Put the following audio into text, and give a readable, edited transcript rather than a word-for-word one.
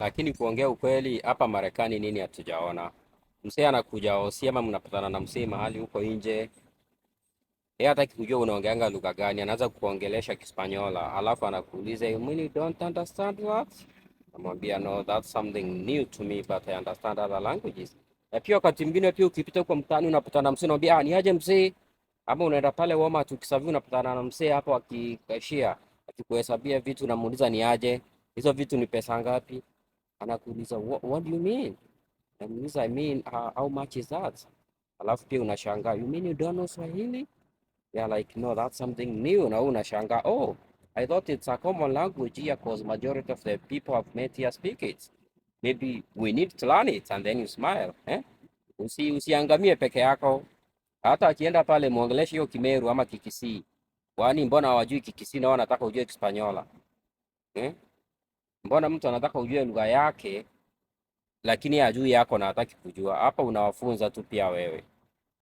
Lakini kuongea ukweli, hapa Marekani nini hatujaona? Msee anakuja osi ama mnapatana na msee mahali huko nje, yeye hataki kujua unaongeanga lugha gani, anaanza kuongelesha Kispanyola, alafu anakuuliza, "You mean you don't understand that?" Namwambia, "No, that's something new to me, but I understand other languages." Na pia wakati mwingine pia ukipita huko mtaani unapatana na msee, unamwambia, "Ah, ni aje msee?" Ama unaenda pale Walmart ukiserve unapatana na msee hapo akikashia, akikuhesabia vitu, unamuuliza, "Ni aje? Hizo vitu ni pesa ngapi?" Anakuuliza, "What do you mean?" Namuuliza, "I mean, how much is that?" Alafu pia unashangaa, "You mean you don't know Swahili?" They're like, "No, that's something new." Na wewe unashangaa, "Oh, I thought it's a common language here because majority of the people I've met here speak it. Maybe we need to learn it." And then you smile, eh? Usiangamie peke yako. Hata akienda pale muongeleshe hiyo Kimeru ama Kikisii. Kwani mbona hawajui Kikisii na wao wanataka ujue Kispanyola? Eh? Mbona mtu anataka ujue lugha yake lakini hajui yako na hataki kujua? Hapa unawafunza tu pia wewe.